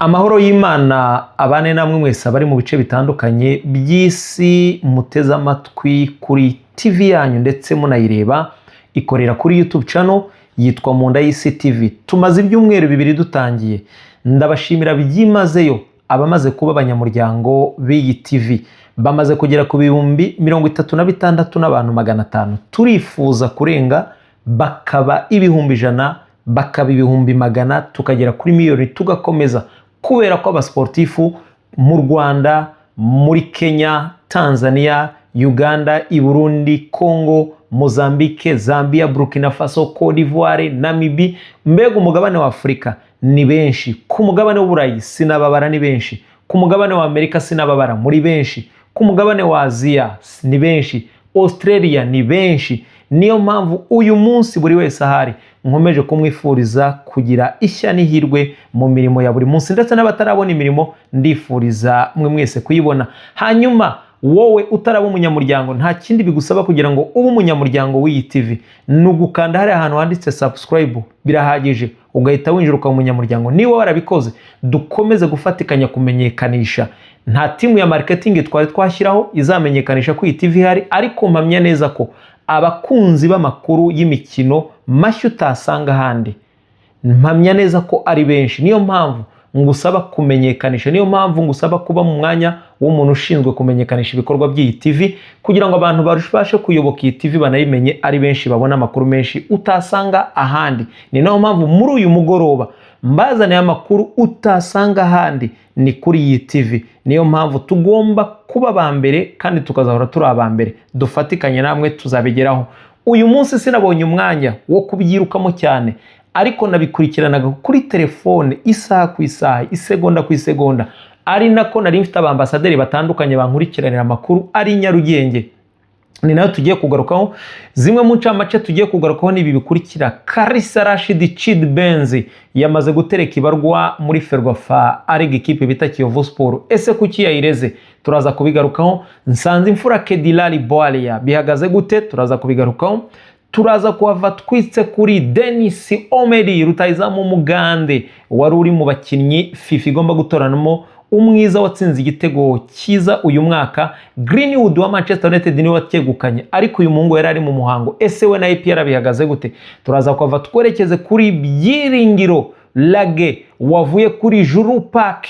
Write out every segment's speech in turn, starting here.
Amahoro y'Imana abane namwe mwese abari mu bice bitandukanye by'isi, muteze amatwi kuri TV yanyu ndetse munayireba, ikorera kuri YouTube channel yitwa Munda y'Isi TV. Tumaze ibyumweru 2 dutangiye. Ndabashimira byimazeyo abamaze kuba abanyamuryango b'iyi TV, bamaze kugera ku 36,500. Turifuza kurenga bakaba 100,000, bakaba 100,000, tukagera kuri miliyoni, tugakomeza, kubera ko abasportifu mu Rwanda, muri Kenya, Tanzania, Uganda, i Burundi, Congo, Mozambique, Zambia, Burkina Faso, Cote d'Ivoire, Namibia, mbega umugabane wa Afurika ni benshi. Ku mugabane w'Uburayi sinababara, ni benshi. Ku mugabane wa Amerika sinababara, muri benshi. Ku mugabane wa Aziya ni benshi, Australia ni benshi. Niyo mpamvu uyu munsi buri wese ahari nkomeje kumwifuriza kugira ishya n'ihirwe mu mirimo ya buri munsi, ndetse n'abatarabona imirimo ndifuriza mwe mwese kuyibona. Hanyuma wowe utaraba umunyamuryango, nta kindi bigusaba kugira ngo ube umunyamuryango w'iyi TV, ni ugukanda hariya ahantu handitse subscribe, birahagije, ugahita winjira ukaba umunyamuryango. Niba warabikoze, dukomeze gufatikanya kumenyekanisha. Nta team ya marketing twari twashyiraho izamenyekanisha ko iyi TV ihari, ariko mpamya neza ko abakunzi b'amakuru y'imikino mashya utasanga ahandi, mpamya neza ko ari benshi. Niyo mpamvu ngusaba kumenyekanisha, niyo mpamvu ngusaba kuba mu mwanya w'umuntu ushinzwe kumenyekanisha ibikorwa by'iyi TV, kugira ngo abantu babashe kuyoboka iyi TV, banayimenye ari benshi, babone amakuru menshi utasanga ahandi. Ni nayo mpamvu muri uyu mugoroba mbazaniye amakuru utasanga ahandi, ni kuri iyi TV. Niyo mpamvu tugomba kuba aba mbere kandi tukazahora turi aba mbere. Dufatikanye namwe tuzabigeraho. Uyu munsi sinabonye umwanya wo kubyirukamo cyane, ariko nabikurikiranaga kuri telefone isaha ku isaha, isegonda ku isegonda, ari nako nari mfite abambasaderi batandukanye bankurikiranira amakuru ari i Nyarugenge. Ni nayo tugiye kugarukaho. Zimwe mu ncamake tugiye kugarukaho ni ibi bikurikira: Karisa Rashid Chid Benzi yamaze gutereka ibarwa muri Ferwafa arega ikipe bita Kiyovu Sport. Ese kuki yayireze? Turaza kubigarukaho. Nsanze imfura Kedilali Boalia bihagaze gute? Turaza kubigarukaho. Turaza kuhava twitse kuri Denis Omedi, rutahizamu Umugande wari uri mu bakinnyi FIFA igomba gutoranamo umwiza watsinze igitego cyiza uyu mwaka. Greenwood wa Manchester United niwe wacyegukanye, ariko uyu muhungu yari ari mu muhango. Ese we na APR bihagaze gute? Turaza kuhava twerekeze kuri Byiringiro Lage wavuye kuri Juru Park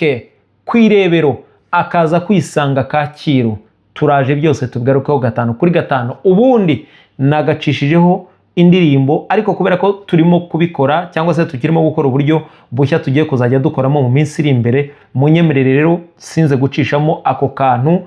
ku Irebero akaza kwisanga Kacyiru. Turaje byose tubigarukeho gatanu kuri gatanu. Ubundi nagacishijeho indirimbo, ariko kubera ko turimo kubikora cyangwa se tukirimo gukora uburyo bushya tugiye kuzajya dukoramo mu minsi iri imbere, munyemerere rero sinze gucishamo ako kantu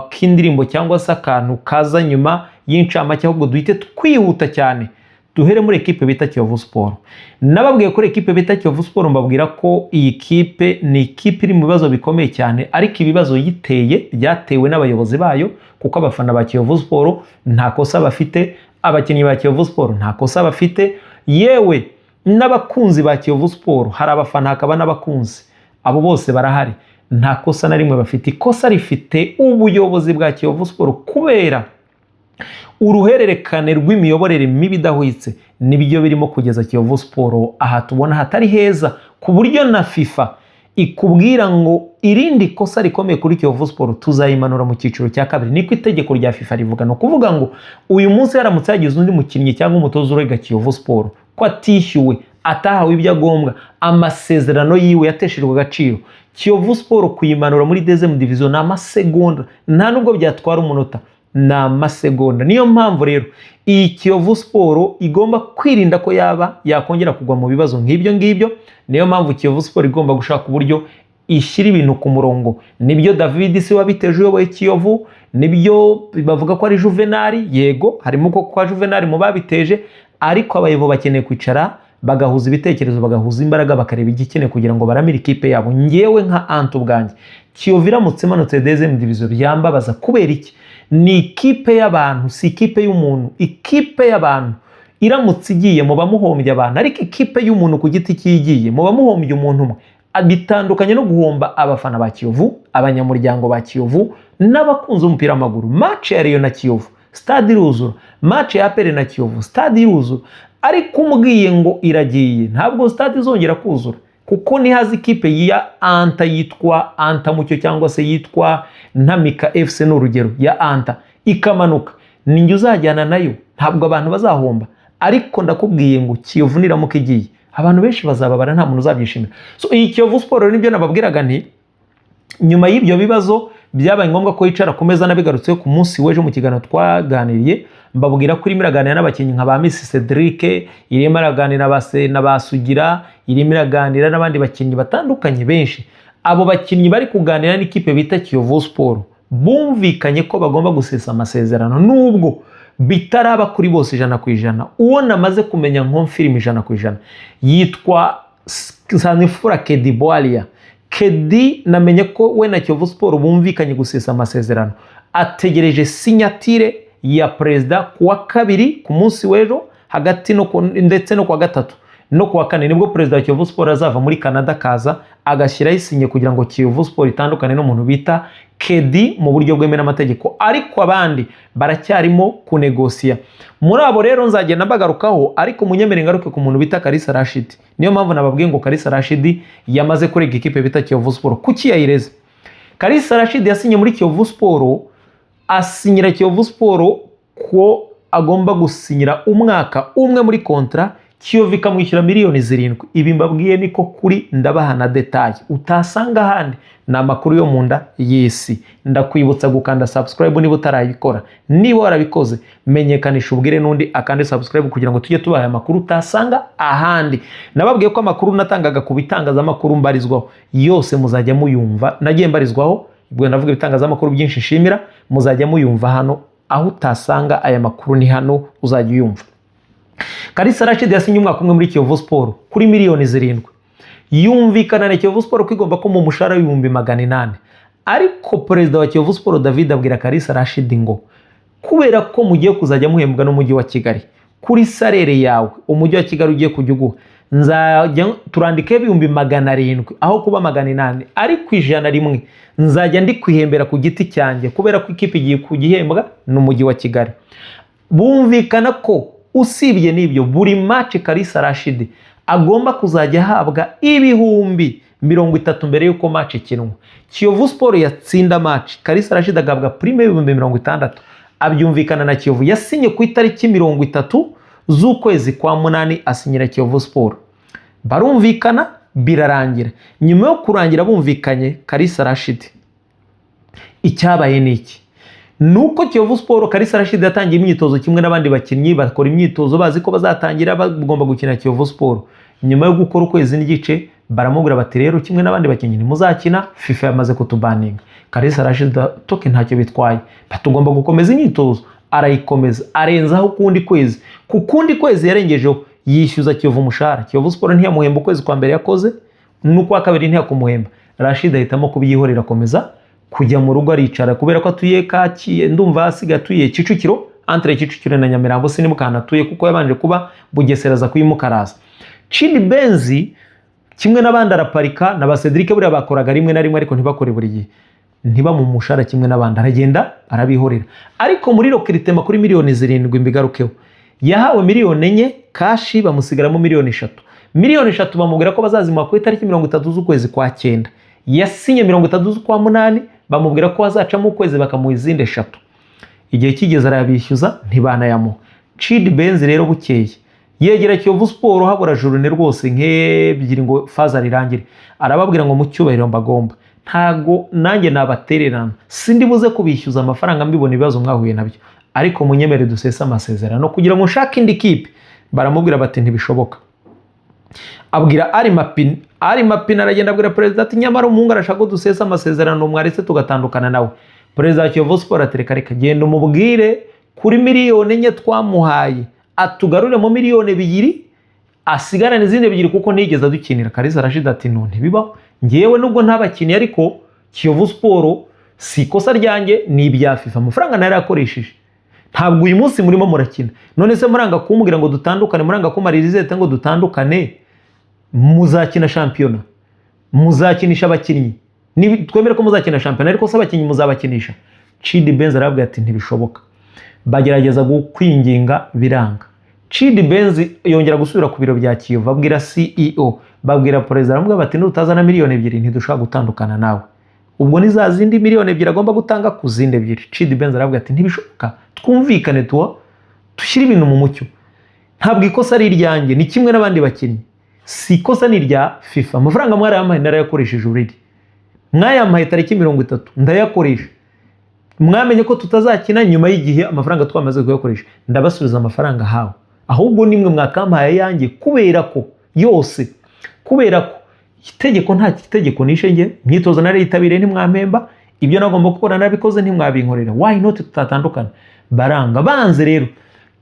k'indirimbo cyangwa se akantu kaza nyuma y'incamake, ahubwo duhite twihuta cyane duhere muri ekipe bita Kiyovu Sport. Nababwiye kuri ekipe bita Kiyovu Sport, mbabwira ko iyi kipe ni ikipe iri mu bibazo bikomeye cyane, ariko ibibazo yiteye byatewe n'abayobozi bayo, kuko abafana ba Kiyovu Sport nta kosa bafite, abakinnyi ba Kiyovu Sport nta kosa bafite, yewe n'abakunzi ba Kiyovu Sport, hari abafana hakaba n'abakunzi, abo bose barahari, nta kosa na rimwe bafite. Ikosa rifite ubuyobozi bwa Kiyovu Sport kubera uruhererekane rw'imiyoborere mibi idahwitse, nibyo birimo kugeza Kiyovu Sport aha tubona hatari heza, ku buryo na FIFA ikubwira ngo irindi kosa rikomeye kuri Kiyovu Sport tuzayimanura mu cyiciro cya kabiri. Niko itegeko rya FIFA rivuga. Ni ukuvuga ngo uyu munsi haramutse hagize undi mukinnyi cyangwa umutoza urega Kiyovu Sport ko atishyuwe, atahawe ibyo agombwa, amasezerano yiwe yateshejwe agaciro, Kiyovu Sport kuyimanura muri deuxième division ni amasegonda, nta nubwo byatwara umunota, ni amasegonda. Niyo mpamvu rero iyi Kiyovu Sport igomba kwirinda ko yaba yakongera kugwa mu bibazo nk'ibyo ngibyo. Niyo mpamvu Kiyovu Sport igomba gushaka uburyo ishyira ibintu ku murongo. Nibyo, David si wabiteje uyoboye Kiyovu, nibyo bavuga ko ari Juvenali, yego harimo ko kwa Juvenali mu babiteje, ariko abayobozi bakeneye kwicara bagahuza ibitekerezo, bagahuza imbaraga, bakareba igikenewe kugira ngo baramire ikipe yabo. Ngewe nka Anto ubwanjye, Kiyovu iramutse imanutse deuxième division byambabaza. Kubera iki? Ni ikipe y'abantu, si ikipe y'umuntu. Ikipe y'abantu iramutse igiye muba muhombye abantu, ariko ikipe y'umuntu ku giti cyigiye muba muhombye umuntu umwe. Bitandukanye no guhomba abafana ba Kiyovu, abanyamuryango ba Kiyovu n'abakunzi b'umupira w'amaguru. Match ya Rayon na Kiyovu, stade iruzura. Match ya APR na Kiyovu, stade iruzura. Ariko umubwiye ngo iragiye, ntabwo stade izongera kuzura. Kuko nihaza ikipe ya Anta yitwa Anta Mucyo cyangwa se yitwa Ntamika FC, ni urugero, ya Anta ikamanuka, ninjye uzajyana nayo, ntabwo abantu bazahomba. Ariko ndakubwiye ngo Kiyovu niramuka igiye, abantu benshi bazababara, nta muntu uzabyishimira. So iyi Kiyovu Sport rero, nibyo nababwiraga nti nyuma y'ibyo bibazo byabaye ngombwa ko yicara ku meza. Nabigarutseho ku munsi w'ejo mu kiganiro twaganiriye, mbabwira ko irimo iraganira n'abakinnyi nka ba Miss Cedric, irimo iraganira na ba Sugira, irimo iraganira n'abandi bakinnyi batandukanye benshi. Abo bakinnyi bari kuganira n'ikipe bita Kiyovu Sport, bumvikanye ko bagomba gusesa amasezerano, nubwo bitaraba kuri bose 100%. Uwo namaze kumenya nkonfirima 100% yitwa Nsanzimfura Kedi Boalia. Kedi namenye ko we na Kiyovu Sport bumvikanye gusesa amasezerano, ategereje signature ya perezida ku wa kabiri, ku munsi w'ejo hagati ndetse no ku wa gatatu no ku wa kane, nibwo perezida wa Kiyovu Sport azava muri Canada akaza agashyiraho isinye kugira ngo Kiyovu Sport itandukane n'umuntu bita Kedi mu buryo bwemewe n'amategeko. Ariko abandi baracyarimo kunegosiya. Muri abo rero nzagenda mbagarukaho, ariko munyemere ngaruke ku muntu bita Kalisa Rashid. Niyo mpamvu nababwiye ngo Kalisa Rashid yamaze kurega ikipe bita Kiyovu Sport. Kuki yayireze? Kalisa Rashid yasinye muri Kiyovu Sport, asinyira Kiyovu Sport ko agomba gusinyira umwaka umwe muri contrat, Kiyovu ikamwishyura miliyoni 7. Ibi mbabwiye niko kuri, ndabaha na détails utasanga ahandi, ni amakuru yo mu nda y'isi. Ndakwibutsa gukanda subscribe niba utarabikora. Niba warabikoze, menyekanisha, ubwire n'undi akande subscribe kugira ngo tujye tubaha amakuru utasanga ahandi. Nababwiye ko amakuru natangaga ku bitangazamakuru mbarizwaho yose muzajya muyumva, nagiye mbarizwaho, ubwo ndavuga ibitangazamakuru byinshi nshimira, muzajya muyumva hano. Aho utasanga aya makuru ni hano uzajya uyumva. Kalisa Rashid yasinye umwaka umwe muri Kiyovu Sport kuri miliyoni 7, yumvikana na Kiyovu Sport ko igomba kumuha umushahara w'800,000. Ariko perezida wa Kiyovu Sport David abwira Kalisa Rashid ngo kubera ko mugiye kuzajya muhembwa n'umujyi wa Kigali, kuri salaire yawe umujyi wa Kigali ugiye kujya uguha, nzajya turandikeho 700,000 aho kuba 800, ariko 100 nzajya ndi kwihembera ku giti cyanjye, kubera ko ikipe igiye kugihembwa n'umujyi wa Kigali. Bumvikana ko usibye n'ibyo, buri match Kalisa Rashid agomba kuzajya ahabwa 30,000 mbere y'uko match ikinwa. Kiyovu Sport yatsinda match, Kalisa Rashid agahabwa prime y'60,000. Abyumvikana na Kiyovu. Yasinye ku itariki 30 z'ukwezi kwa munani, asinyira Kiyovu Sport, barumvikana, birarangira. Nyuma yo kurangira bumvikanye, Kalisa Rashid, icyabaye ni iki? Ni uko Kiyovu Sport, Kalisa Rashid yatangiye imyitozo kimwe n'abandi bakinnyi, bakora imyitozo bazi ko bazatangira bagomba gukina Kiyovu Sport. Nyuma yo gukora ukwezi n'igice, baramubwira bati rero kimwe n'abandi bakinnyi ntimuzakina, FIFA yamaze kutubaninga. Kalisa Rashid toke ntacyo bitwaye, batugomba gukomeza imyitozo, arayikomeza, arenzaho ukundi kwezi. Ku kundi kwezi yarengejeho, yishyuza Kiyovu umushahara. Kiyovu Sport ntiyamuhemba ukwezi kwa mbere yakoze, n'ukwa kabiri ntiyakumuhemba. Rashid ahitamo kubyihorera, akomeza kujya mu rugo, aricara, kubera ko atuye Kacyiru, ndumva asigaye atuye Kicukiro, entre Kicukiro na Nyamirambo, sinibuka ahantu atuye, kuko yabanje kuba Bugesera aza kuyimukaraza. Chidi Benzi kimwe n'abandi araparika, na ba Cedric buriya bakoraga rimwe na rimwe ariko ntibakore buri gihe, ntibamu umushahara kimwe n'abandi, aragenda arabihorera. Ariko muri recrutement kuri miliyoni 7, mbigarukeho, yahawe miliyoni 4 cash, bamusigaramo miliyoni 3. Miliyoni 3 bamubwira ko bazazimuha ku itariki 30 z'ukwezi kwa cyenda. Yasinye 30 z'ukwa munani, bamubwira ko hazacamo ukwezi bakamuha izindi 3. Igihe kigeze arayabishyuza, ntibanayamuha. Chidi Benzi rero bukeye yegera Kiyovu Sport, habura journée rwose nk'ebyiri ngo phase rirangire, arababwira ngo mu cyubahiro mbagomba, ntago nanjye nabatererana, sindi buze kubishyuza amafaranga mbibona ibibazo mwahuye nabyo, ariko munyemere dusese amasezerano kugira ngo nshake indi kipe. Baramubwira bati ntibishoboka. Abwira Ari Mapine, Ari Mapine aragenda abwira perezida ati nyamara umuhungu arashaka ko dusesa amasezerano, mwaretse tugatandukana nawe. Perezida wa Kiyovu Sport ati reka reka, genda umubwire kuri miliyoni 4 twamuhaye atugaruremo miliyoni 2, asigarane izindi 2, kuko ntiyigeze adukinira. Kalisa Rashid ati no, ntibibaho, ngewe nubwo ntabakinnyi ariko Kiyovu Sport si ikosa ryanjye, ni ibya FIFA, amafaranga narayakoresheje, ntabwo uyu munsi murimo murakina. None se muranga kumbwira ngo dutandukane, muranga kumarira izete ngo dutandukane, muzakina shampiyona, muzakinisha abakinnyi? Twemere ko muzakina shampiyona, ariko se abakinnyi muzabakinisha? Chidi Benz arababwira ati ntibishoboka. Bagerageza kwinginga, biranga. Chidi Benz yongera gusubira ku biro bya Kiyovu, abwira CEO Babwira perezida, baramubwira bati: "Nutazana miliyoni 2 ntidushobora gutandukana nawe." Ubwo ni za zindi miliyoni 2 agomba gutanga ku zindi ebyiri. Chidi Benz aravuga ati: "Ntibishoboka, twumvikane, tuwa dushyire ibintu mu mucyo. Ntabwo ikosa ari iryanjye, ni kimwe n'abandi bakinnyi, si ikosa ni irya FIFA. Amafaranga mwarayampaye, narayakoresheje already. Mwayampaye tariki 30, ndayakoresha. Mwamenye ko tutazakina nyuma y'igihe, amafaranga twamaze kuyakoresha. Ndabasubiza amafaranga hawe, ahubwo nimwe mwakampaye ayanjye kubera ko yose, kubera ko itegeko, nta itegeko nishe. Njye imyitozo narayitabiriye, ntimwampemba. Ibyo nagomba gukora narabikoze, ntimwabinkorera. Why not tutatandukana?" Baranga. Banze rero,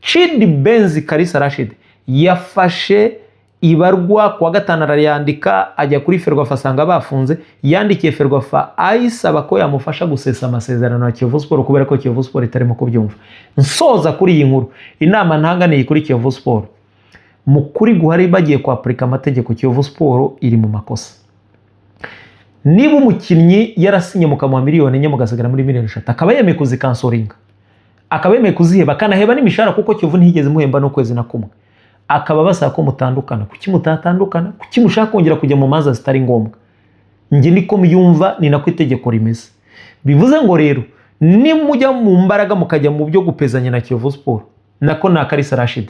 Chidi Benz Kalisa Rashid yafashe ibarwa kuwa gatanu, arayandika, ajya kuri Ferwafa, asanga bafunze. Yandikiye Ferwafa ayisaba ko yamufasha gusesa amasezerano ya Kiyovu Sport, kubera ko Kiyovu Sport itarimo kubyumva. Nsoza kuri iyi nkuru, inama ntanga ni iyi kuri Kiyovu Sport: mu kuri guhari, bagiye kwapurika amategeko, Kiyovu Sport iri mu makosa. Niba umukinnyi yarasinye, mukamuha miliyoni 4, mugasigara muri miliyoni 3, akaba yemeye kuzikansoringa, akaba yemeye kuziheba, akanaheba n'imishahara, kuko Kiyovu ntiyigeze imuhemba n'ukwezi na kumwe, akaba basaba ko mutandukana, kuki mutatandukana? Kuki mushaka kongera kujya mu manza zitari ngombwa? Njye niko mbyumva, ni nako itegeko rimeze. Bivuze ngo rero nimujya mu mbaraga, mukajya mu byo gupezanya na Kiyovu Sport, nako na Kalisa Rashid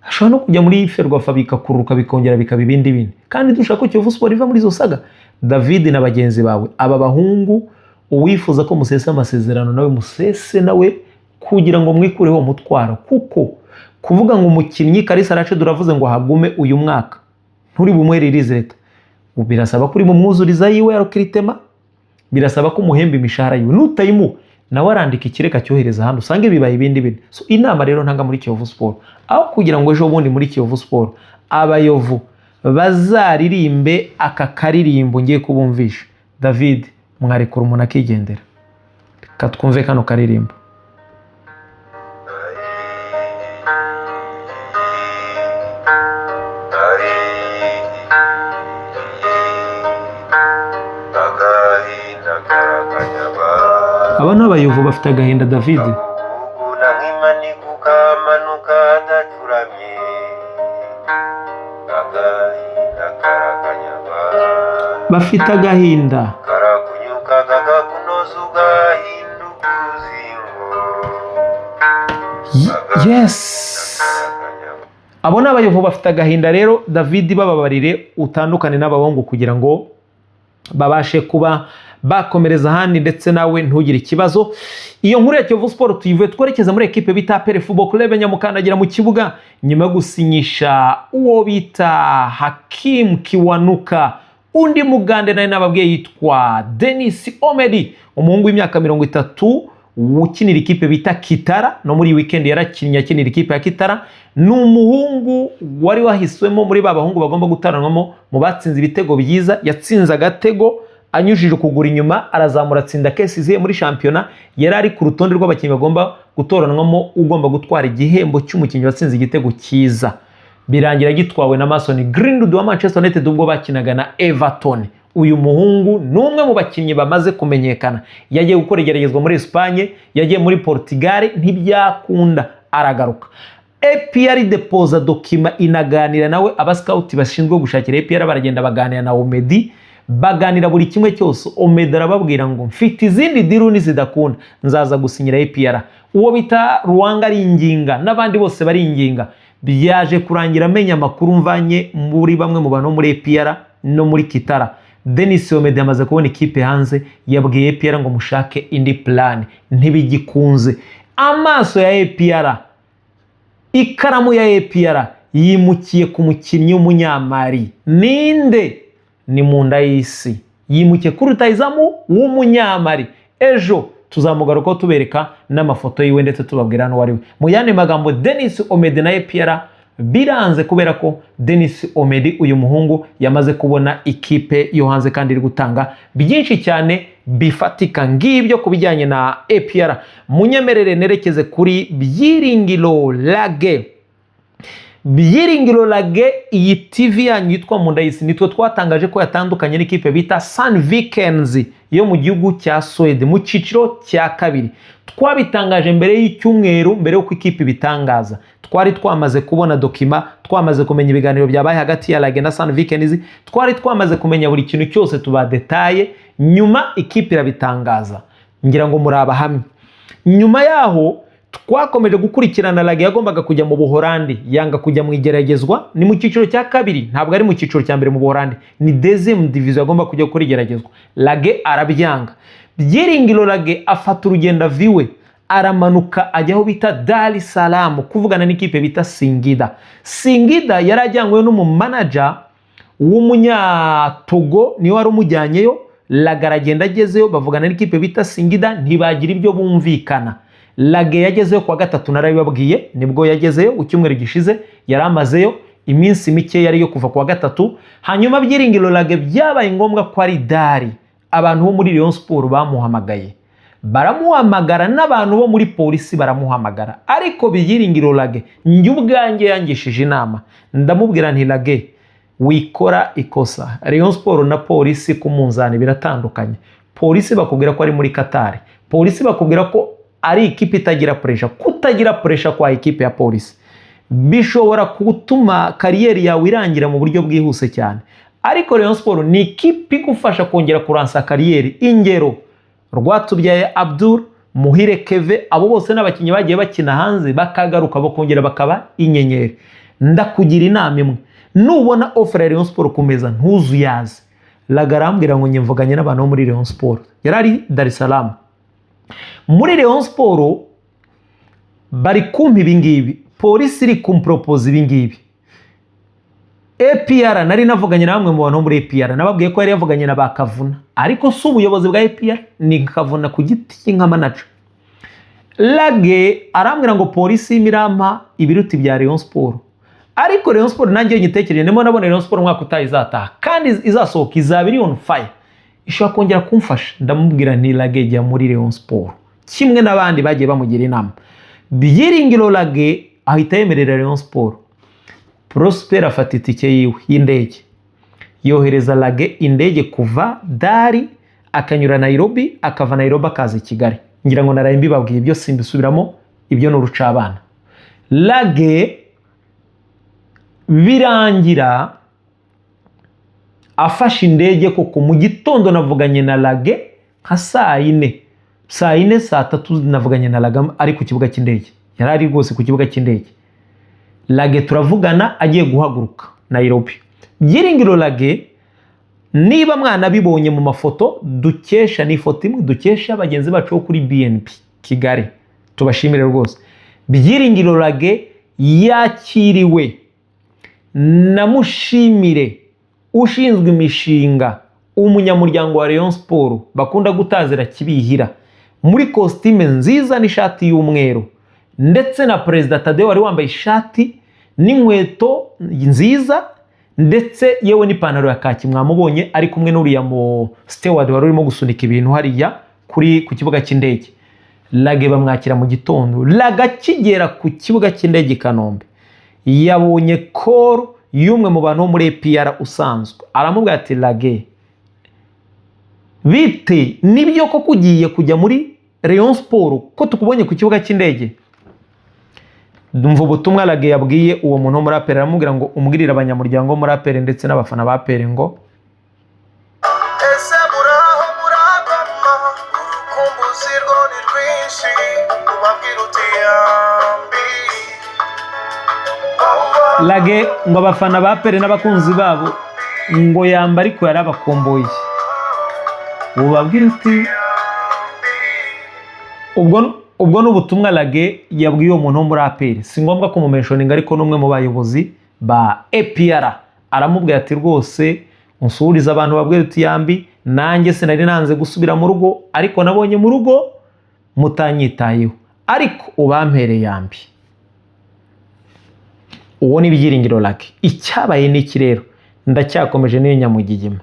ashobora no kujya muri Ferwafa, bikakururuka, bikongera bikaba ibindi bindi, kandi dushaka ko Kiyovu Sport iva muri izo saga. David na bagenzi bawe, aba bahungu, uwifuza ko musesa amasezerano nawe, musese nawe kugira ngo mwikureho umutwaro, kuko kuvuga ngo umukinnyi Kalisa Rashid uravuze ngo hagume uyu mwaka, nturi bumuhe release letter, birasaba ko uri bumwuzuriza yiwe ya recrutement, birasaba ko umuhemba imishahara yiwe. Nutayimuha, nawe arandika ikireka cyohereza ahandi, usange bibaye ibindi bintu. So, inama rero ntanga muri Kiyovu Sport, aho kugira ngo ejo bundi muri Kiyovu Sport abayovu bazaririmbe aka karirimbo ngiye kubumvisha, David, mwarekura umuntu akigendera. Reka twumve kano karirimbo. Agahinda karakanyagwa. Aba ni abayovu bafite agahinda, David. Kaguguna nk'imanika ukamanuka adacuramye. Agahinda karakanyagwa. Bafite agahinda. Karakunyuka kakakunoza, ugahinduka uruzingo. Yes. Karakanyagwa. Abo ni abayovu bafite agahinda. Rero David, bababarire, utandukane n'abahungu kugira ngo babashe kuba bakomereza ahandi, ndetse nawe ntugire ikibazo. Iyo nkuru ya Kiyovu Sport tuyivuye, twerekeza muri ekipe bita APR Football Club. Nyamukandagira mu kibuga nyuma yo gusinyisha uwo bita Hakim Kiwanuka, undi mugande nawe nababwiye yitwa Denis Omedi, umuhungu w'imyaka 30 ukinira ikipe bita Kitara. No muri iyi weekend yarakinnye, akinira ikipe ya Kitara. Ni umuhungu wari wahiswemo muri ba bahungu bagomba gutaranwamo mu batsinze ibitego byiza. Yatsinze agatego anyujije ukuguru inyuma, arazamura, atsinda KCZ muri shampiyona. Yari ari ku rutonde rw'abakinnyi bagomba gutoranwamo ugomba gutwara igihembo cy'umukinnyi watsinze igitego cyiza, birangira gitwawe na Mason Greenwood wa Manchester United ubwo bakinaga na Everton. Uyu muhungu ni umwe mu bakinnyi bamaze kumenyekana. Yagiye gukora igeragezwa muri Espagne, yagiye muri Portugal, ntibyakunda, aragaruka. APR depoza document, inaganira nawe. Abascout bashinzwe gushakira APR baragenda baganira na Omedi, baganira buri kimwe cyose. Omedi arababwira ngo: "Mfite izindi deal, nizidakunda nzaza gusinyira APR." Uwo bita Ruwanga aringinga, n'abandi bose baringinga. Byaje kurangira amenya amakuru mvanye muri bamwe mu bantu bo muri APR no muri Kitara, Denis Omedi amaze kubona ikipe hanze. Yabwiye APR ngo mushake indi plan, ntibigikunze. Amaso ya APR, ikaramu ya APR yimukiye ku mukinnyi w'umunyamari. Ninde? Ni mu nda y'isi, yimukiye kuri rutahizamu w'umunyamari. Ejo tuzamugarukaho, tubereka n'amafoto yiwe, ndetse tubabwira n'uwo ari we. Mu yandi magambo, Denis Omedi na APR biranze, kubera ko Denis Omedi, uyu muhungu, yamaze kubona ikipe yo hanze kandi iri gutanga byinshi cyane bifatika. Ngibyo ku bijyanye na APR. Munyemerere nerekeze kuri Byiringiro Lague. Byiringiro Lague, iyi TV yanyu yitwa Mundayisi, nitwe twatangaje ko yatandukanye n'ikipe bita Sandvikens. yo mu gihugu cya Suwede mu cyiciro cya kabiri. Twabitangaje mbere y'icyumweru, mbere y'uko ikipe ibitangaza. Twari twamaze kubona document, twamaze kumenya ibiganiro byabaye hagati ya Lague na Sandvikens, twari twamaze kumenya buri kintu cyose tubadetaye. Nyuma ikipe irabitangaza, ngira ngo muri abahamya. Nyuma yaho twakomeje gukurikirana. Lague yagombaga kujya mu Buhorandi, yanga kujya mu igeragezwa. Ni mu cyiciro cya kabiri, ntabwo ari mu cyiciro cya mbere. Mu Buhorandi ni deuxième division, agomba kujya gukora igeragezwa, Lague arabyanga. Byiringiro Lague afata urugendo aviwe, aramanuka ajya aho bita Dar es Salaam kuvugana n'ikipe bita Singida. Singida yari ajyanywe n'umumanager w'umunyatogo, niwe wari umujyanyeyo. Lague aragenda, agezeyo bavugana n'ikipe bita Singida, ntibagira ibyo bumvikana. Lague yagezeyo kuwa gatatu, narabibabwiye, nibwo yagezeyo ku cyumweru gishize. Yari amazeyo iminsi mike, yari yo kuva kuwa gatatu. Hanyuma Byiringiro Lague byabaye ngombwa ko ari Dar, abantu bo muri Rayon Sport bamuhamagaye, baramuhamagara, n'abantu bo muri Polisi baramuhamagara. Ariko Byiringiro Lague, njye ubwanjye yangishije inama, ndamubwira nti: "Lague, wikora ikosa. Rayon Sport na Polisi ku munzani biratandukanye. Polisi bakubwira ko ari muri Qatar, Polisi bakubwira ko ari ikipe itagira pressure. Kutagira pressure kwa ikipe ya Polisi bishobora gutuma carrière yawe irangira mu buryo bwihuse cyane, ariko Rayon Sport ni ikipe igufasha kongera kuransa carrière. Ingero: Rwatubyaye Abdul, Muhire Keve, abo bose n'abakinnyi bagiye bakina hanze bakagaruka bakongera bakaba inyenyeri. Ndakugira inama imwe: nubona offer ya Rayon Sport ku meza, ntuzuyaze." Lague arambwira ngo njye n'abantu bo muri Rayon Sport, yari ari Dar es Salaam, muri Rayon Sport bari kumpa ibingibi, Polisi iri kumporopoza ibingibi, APR nari navuganye na bamwe mu bantu bo muri APR." Nababwiye ko yari yavuganye na ba Kavuna, ariko si ubuyobozi bwa APR, ni Kavuna ku giti cye nka manager. Lague arambwira ngo Polisi irampa ibiruti bya Rayon Sport, ariko Rayon Sport nanjye iyo nyitekereje ndimo nabona Rayon Sport umwaka utaha izataha kandi izasohoka izaba iri on fire, ishobora kongera kumfasha. Ndamubwira nti: "Lague, jya muri Rayon Sport," kimwe n'abandi bagiye bamugira inama. Byiringiro Lague ahita yemerera Rayon Sport. Prosper afata itike yiwe y'indege, yohereza Lague indege kuva Dar, akanyura Nairobi, akava Nairobi akaza i Kigali. Ngira ngo naraye mbibabwiye ibyo, simbisubiramo, ibyo ni urucabana. Lague birangira afashe indege koko. Mu gitondo navuganye na Lague nka saa yine, saa yine, saa tatu navuganye na Lague ari ku kibuga cy'indege. Yari ari rwose ku kibuga cy'indege. Lague turavugana agiye guhaguruka Nairobi. Byiringiro Lague, niba mwanabibonye mu mafoto dukesha, ni ifoto imwe dukesha bagenzi bacu bo kuri BNP Kigali, tubashimire rwose. Byiringiro Lague yakiriwe na Mushimire ushinzwe imishinga, umunyamuryango wa Rayon Sport bakunda gutazira Kibihira, muri kositime nziza n'ishati y'umweru, ndetse na Perezida Tadeo wari wambaye ishati n'inkweto nziza, ndetse yewe n'ipantaro ya kaki. Mwamubonye ari kumwe n'uriya mu steward wari urimo gusunika ibintu hariya kuri ku kibuga cy'indege. Lague bamwakira mu gitondo. Lague akigera ku kibuga cy'indege i Kanombe, yabonye call y'umwe mu bantu bo muri APR usanzwe, aramubwira ati: "Lague, bite? Nibyo koko ugiye kujya muri Rayon Sport ko tukubonye ku kibuga cy'indege?" Ndumva ubutumwa Lague yabwiye uwo muntu wo muri APR, aramubwira ngo: "Umbwirire abanyamuryango bo muri APR ndetse n'abafana ba APR ngo Ese muraho, muragoma? Urukumbuzi rwo ni rwinshi, ubabwira uti yambi." Lague ngo abafana ba APR n'abakunzi babo ngo yamba, ariko yarabakomboye. Ubabwira uti ubwo ni ubutumwa Lague yabwiye uwo muntu wo muri APR. Si ngombwa kumumentioninga, ariko n'umwe mu bayobozi ba APR. Aramubwira ati: "Rwose unsuhurize abantu, babwira uti yambi. Nanjye sinari nanze gusubira mu rugo, ariko nabonye mu rugo mutanyitayeho, ariko ubampereye yambi." Uwo ni Byiringiro Lague. Icyabaye ni iki rero? Ndacyakomeje n'iyo nyamugigima.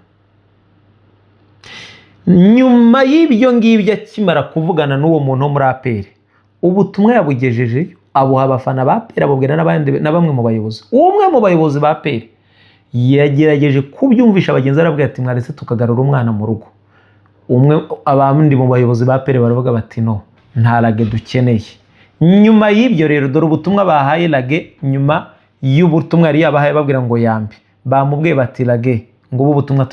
Nyuma y'ibyo ngibyo, akimara kuvugana n'uwo muntu wo muri APR, ubutumwa yabugejejeyo, abuha abafana ba APR, abubwira n'abandi na bamwe mu bayobozi. Umwe mu bayobozi ba APR yagerageje kubyumvisha bagenzi be, arabwira ati: "Mwaretse tukagarura umwana mu rugo." Umwe, abandi mu bayobozi ba APR baravuga bati: "No, nta Lague dukeneye." Nyuma y'ibyo rero, dore ubutumwa bahaye Lague. Nyuma y'ubutumwa yari yabahaye babwira ngo yambi, bamubwiye bati: "Lague, ngo ubu butumwa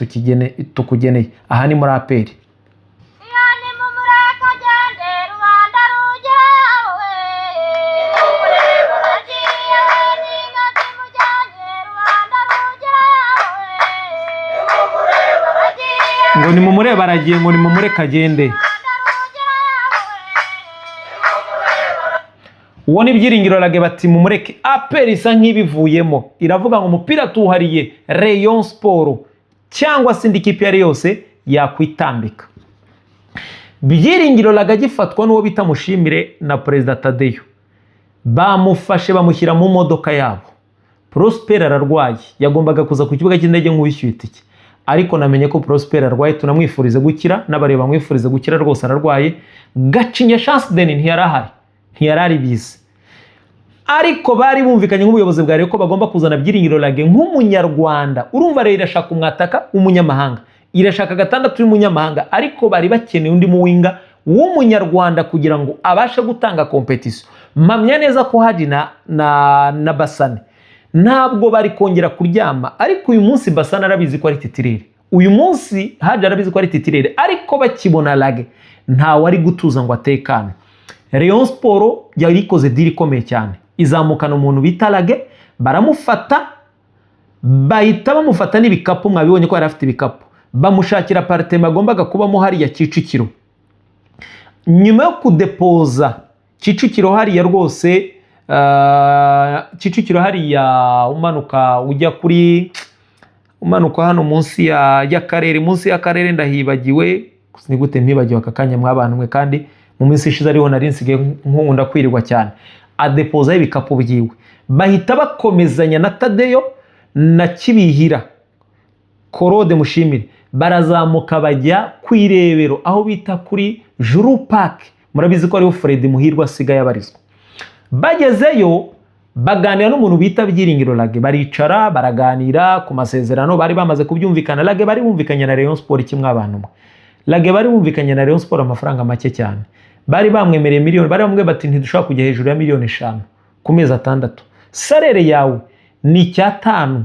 tukugeneye aha ni muri APR." Iyo ni mu mureka agende, rubanda rugerawe agiye n'inka zimujyanye, rubanda rugerawe agiye. Ngo nimumurebe aragiye, ngo nimumureke agende. Rubanda rugerawe. Uwo ni Byiringiro Lague. Bati mumureke. APR isa nk'ibivuyemo, iravuga ngo umupira tuwuhariye Rayon Sport cyangwa se indi kipe iyo ari yose yakwitambika. Byiringiro Lague agifatwa n'uwo bita Mushimire na Perezida Tadeyo, bamufashe bamushyira mu modoka yabo. Prosper ararwaye, yagombaga kuza ku kibuga cy'indege nk'uwishyuye itike, ariko namenye ko Prosper arwaye. Tunamwifurize gukira, n'abareba bamwifurize gukira rwose, ararwaye. Gacinya Chance Denis ntiyari ahari, ntiyari ari bizi, ariko bari bumvikanye nk'ubuyobozi bwa Rayon ko bagomba kuzana Byiringiro Lague nk'umunyarwanda. Urumva rero, irashaka umwataka w'umunyamahanga, irashaka gatandatu y'umunyamahanga, ariko bari bakeneye undi muwinger w'umunyarwanda kugira ngo abashe gutanga compétition. Mpamya neza ko Haji na Basane ntabwo bari kongera kuryama, ariko uyu munsi Basane arabizi ko ari titulaire, uyu munsi Haji arabizi ko ari titulaire, ariko bakibona Lague ntawe ari gutuza ngo atekane. Rayon Sport yari ikoze deal ikomeye cyane, izamukana umuntu bita Lague, baramufata, bahita bamufata n'ibikapu. Mwabibonye ko yari afite ibikapu. Bamushakira appartement agombaga kubamo hariya Kicukiro. Nyuma yo kudepoza Kicukiro hariya rwose, Kicukiro hariya umanuka ujya kuri, umanuka hano munsi y'akarere, munsi y'akarere, ndahibagiwe. Ni gute mpibagiwe aka kanya mw'abantu mwe, kandi mu minsi ishize ariho nari nsigaye nkunda kwirirwa cyane? Adepozaho ibikapu byiwe, bahita bakomezanya na Tadeyo na Kibihira Korode Mushimire, barazamuka bajya ku Irebero aho bita kuri Juru Park. Murabizi ko ariho Fred Muhirwa asigaye abarizwa. Bagezeyo baganira n'umuntu bita Byiringiro Lague, baricara baraganira ku masezerano. Bari bamaze kubyumvikana. Lague bari bumvikanye na Rayon Sport kimwe, abantu mwe, Lague bari bumvikanye na Rayon Sport amafaranga make cyane. Bari bamwemereye miliyoni, bari bamwe bati: "Ntidushobora kujya hejuru ya miliyoni 5 ku mezi 6, salaire yawe ni icyatanu."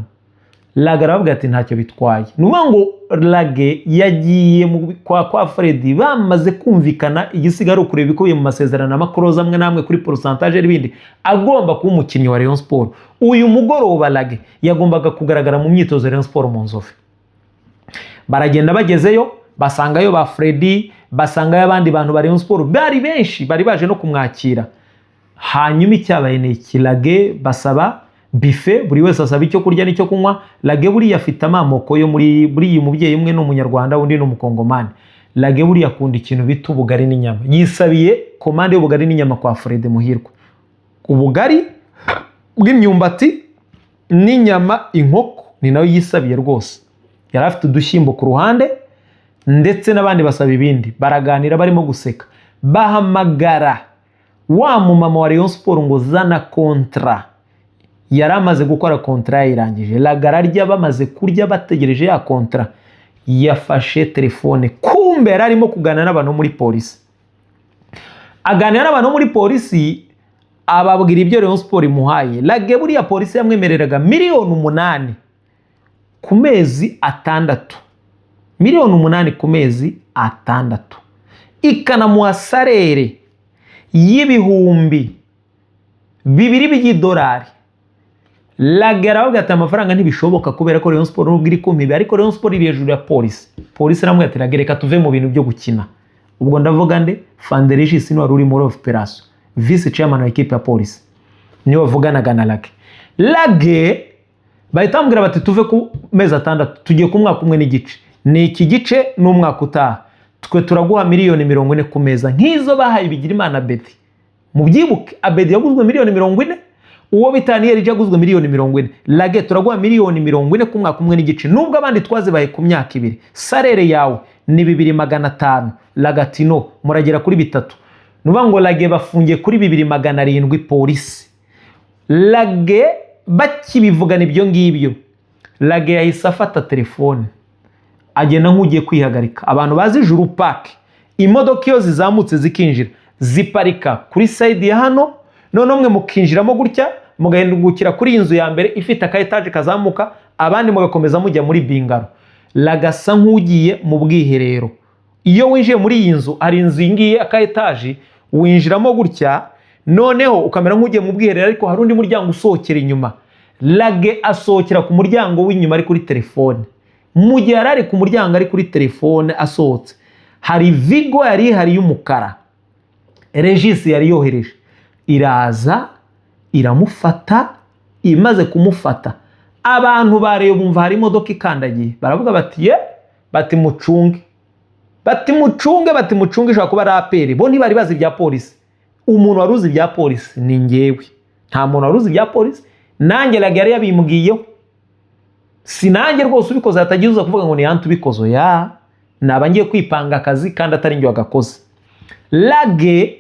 Lague aravuga ati: "Ntacyo bitwaye." Ni ukuvuga ngo Lague yagiye kwa Fred bamaze kumvikana, igisigaye ari ukureba ibikubiye mu masezerano, amaclauses amwe n'amwe kuri pourcentage n'ibindi. Agomba kuba umukinnyi wa Rayon Sport. Uyu mugoroba Lague yagombaga kugaragara mu myitozo ya Rayon Sport mu Nzove. Baragenda, bagezeyo basangayo ba Freddy, basangayo abandi bantu ba Rayon Sport, bari benshi, bari baje no kumwakira. Hanyuma icyabaye ni iki? Lague basaba buffet, buri wese asaba icyo kurya n'icyo kunywa. Lague buriya afite amamoko yo muri buriya, umubyeyi umwe ni umunyarwanda, undi ni umukongomani. Lague buriya akunda ikintu bita ubugari n'inyama. Yisabiye commande y'ubugari n'inyama kwa Fred Muhirwa, ubugari bw'imyumbati n'inyama, inkoko ni nayo yisabiye rwose. Yari afite udushyimbo ku ruhande, ndetse n'abandi basaba ibindi. Baraganira barimo guseka, bahamagara wa mumama wa Rayon Sport ngo zana contrat. Yari amaze gukora contrat, yayirangije. Lague ararya, bamaze kurya bategereje ya contrat, yafashe telefone, kumbe yari arimo kuganira n'abantu muri polisi. Aganira n'abantu muri polisi, ababwira ibyo Rayon Sport imuhaye. Lague buriya polisi yamwemereraga miliyoni 8 ku mezi 6, miliyoni 8 ku mezi 6, ikanamuha salaire y'2000 by'idolari. Lague aravuga ati: "Amafaranga ntibishoboka, kubera ko Rayon Sport nubwo iri kumpibe, ariko Rayon Sport iri hejuru ya polisi." Polisi iramubwira ati: "Lague, reka tuve mu bintu byo gukina." Ubwo ndavuga nde? Fanderigis ni wari uri muri operation, vice chairman wa ekipe ya polisi, niwe wavuganaga na Lague. Lague bahita bamubwira bati: "Tuve ku mezi 6, tugiye ku mwaka umwe n'igice, ni iki gice n'umwaka utaha. Twe turaguha miliyoni 40 ku meza, nk'izo bahaye Bigirimana Abedi." Mubyibuke, Abedi yaguzwe miliyoni 40, uwo bita Niyeri yaguzwe miliyoni 40. "Lague, turaguha miliyoni 40 ku mwaka umwe n'igice, nubwo abandi twazibaye ku myaka 2. Salaire yawe ni 2,500." Lague ati: "No, muragera kuri bitatu." Ni ukuvuga ngo Lague bafungiye kuri 2,700 polisi. Lague bakibivugana ibyo ngibyo, Lague yahise afata telefone. Agenda nk'ugiye kwihagarika. Abantu bazi Juru Park, imodoka iyo zizamutse zikinjira ziparika kuri side ya hano, noneho mwe mukinjiramo gutya, mugahindukira kuri iyi nzu ya mbere ifite aka etaje kazamuka, abandi mugakomeza mujya muri bungalow. Lagasa nk'ugiye mu bwiherero. Iyo winjiye muri iyi nzu, hari inzu iyi ngiyi aka etaje, winjiramo gutya, noneho ukamera nk'ugiye mu bwiherero, ariko hari undi muryango usohokera inyuma. Lague asohokera ku muryango w'inyuma ari kuri telefone. Mu gihe yari ari ku muryango ari kuri telefone, asohotse, hari Vigo yari ihari y'umukara Regis yari yohereje, iraza iramufata. Imaze kumufata, abantu bareba bumva hari imodoka ikandagiye, baravuga bati: "Ye," bati: "Mucunge," bati: "Mucunge," bati: "Mucunge, ishobora kuba ari APR." Bo ntibari bazi ibya polisi. Umuntu wari uzi ibya polisi ni ngewe, nta muntu wari uzi ibya polisi. Nanjye Lague yari yabimbwiyeho, si nanjye rwose ubikoze. Hatagize uza kuvuga ngo ni yantu ubikoze, oya, naba ngiye kwipanga akazi kandi atari njye wagakoze. Lague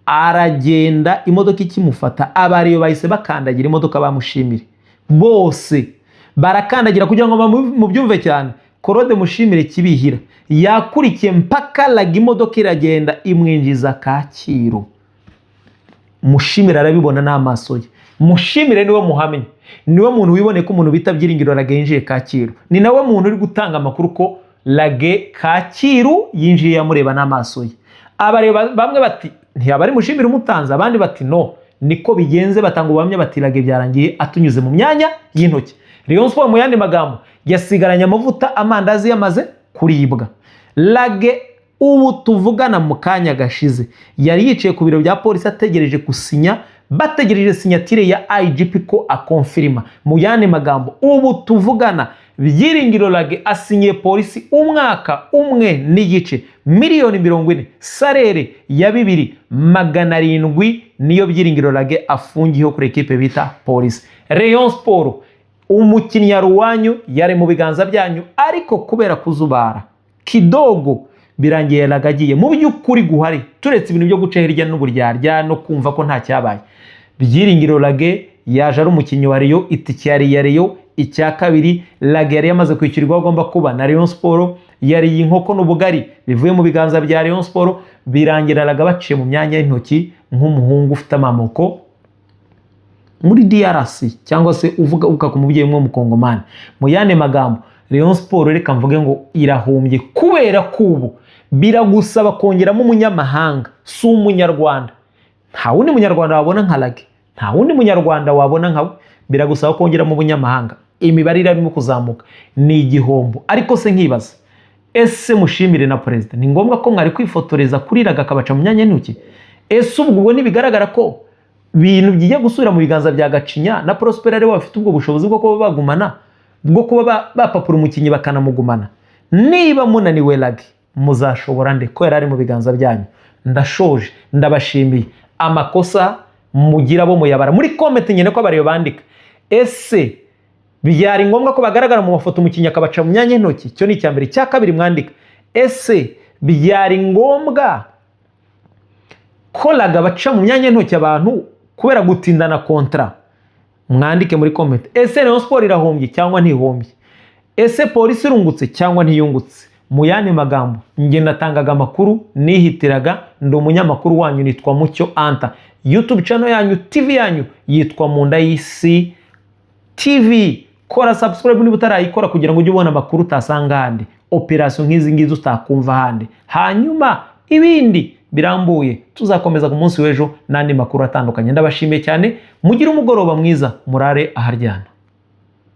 aragenda, imodoka ikimufata abariyo bahise bakandagira imodoka, bamushimire bose barakandagira kugira ngo mubyumve cyane. Claude Mushimire Kibihira yakurikiye mpaka Lague, imodoka iragenda imwinjiza Kacyiru. Mushimire arabibona n'amaso ye. Mushimire niwe muhamya, niwe muntu wiboneye ko umuntu bita Byiringiro Lague yinjiye Kacyiru. Ni nawe muntu uri gutanga amakuru ko Lague Kacyiru yinjiye, yamureba n'amaso ye. Abareba bamwe bati: "Ntiyaba ari Mushimire umutanze?" Abandi bati: "No, niko bigenze." Batanga ubuhamya bati: "Lague byarangiye atunyuze mu myanya y'intoki." Rayon Sport, mu yandi magambo, yasigaranye amavuta, amandazi yamaze kuribwa. Lague ubu tuvugana, mu kanya gashize yari yicaye ku biro bya polisi ategereje gusinya, bategereje signature ya IGP ko akonfirima. Mu yandi magambo, ubu tuvugana Byiringiro Lague asinyiye polisi umwaka umwe n'igice, miliyoni 40, salaire ya 2,700, niyo Byiringiro Lague afungiyeho kuri ekipe bita Polisi. Rayon Sport, umukinnyi ruwanyu yari mu biganza byanyu, ariko kubera kuzubara kidogo birangiye Lague agiye. Mu by'ukuri guhari, turetse ibintu byo guca hirya n'uburyarya no kumva ko nta cyabaye, Byiringiro Lague yaje ari umukinnyi wa Rayon, itike yari iya Rayon. Icya kabiri, Lague yari yamaze kwishyurwa aho agomba kuba na Rayon Sport, yariye inkoko n'ubugari bivuye mu biganza bya Rayon Sport. Birangira Lague baciye mu myanya y'intoki nk'umuhungu ufite amamoko muri DRC, cyangwa se uvuga uka ku mubyeyi umwe w'umukongomani. Mu yandi magambo, Rayon Sport, reka mvuge ngo irahombye, kubera ko ubu biragusaba kongeramo umunyamahanga, si umunyarwanda. Nta wundi munyarwanda wabona nka Lague, nta wundi munyarwanda wabona nkawe. Biragusaba kongeramo umunyamahanga. Imibare irimo kuzamuka, ni igihombo. Ariko se nkibaza, ese Mushimire na perezida, ni ngombwa ko mwari kwifotoreza kuri Lague akabaca mu myanya y'intoki? Ese ubwo ntibigaragara ko ibintu bigiye gusubira mu biganza bya Gacinya na Prosper, aribo bafite ubwo bushobozi bwo kuba bagumana, bwo kuba bapapura umukinnyi bakanamugumana? Niba munaniwe Lague, muzashobora nde ko yari ari mu biganza byanyu? Ndashoje, ndabashimiye. Amakosa mugira bo muyabara muri comment nyine ko abareba bandika. Ese byari ngombwa ko bagaragara mu mafoto, umukinnyi akabaca mu myanya y'intoki? Icyo ni icya mbere. Icya kabiri mwandika: ese byari ngombwa ko Lague baca mu myanya y'intoki abantu kubera gutindana contrat? Mwandike muri comment. Ese Rayon Sport irahombye cyangwa ntihombye? Ese polisi irungutse cyangwa ntiyungutse? Mu yandi magambo, njye natangaga amakuru nihitiraga, ndi umunyamakuru wanyu, nitwa Mucyo Anta. YouTube channel yanyu, TV yanyu yitwa Munda y'Isi TV. Kora subscribe niba utarayikora, kugira ngo ujye ubona amakuru utasanga ahandi, operasiyo nk'izi ngizi utakumva ahandi. Hanyuma ibindi birambuye tuzakomeza ku munsi w'ejo n'andi makuru atandukanye. Ndabashimiye cyane, mugire umugoroba mwiza, murare aharyana.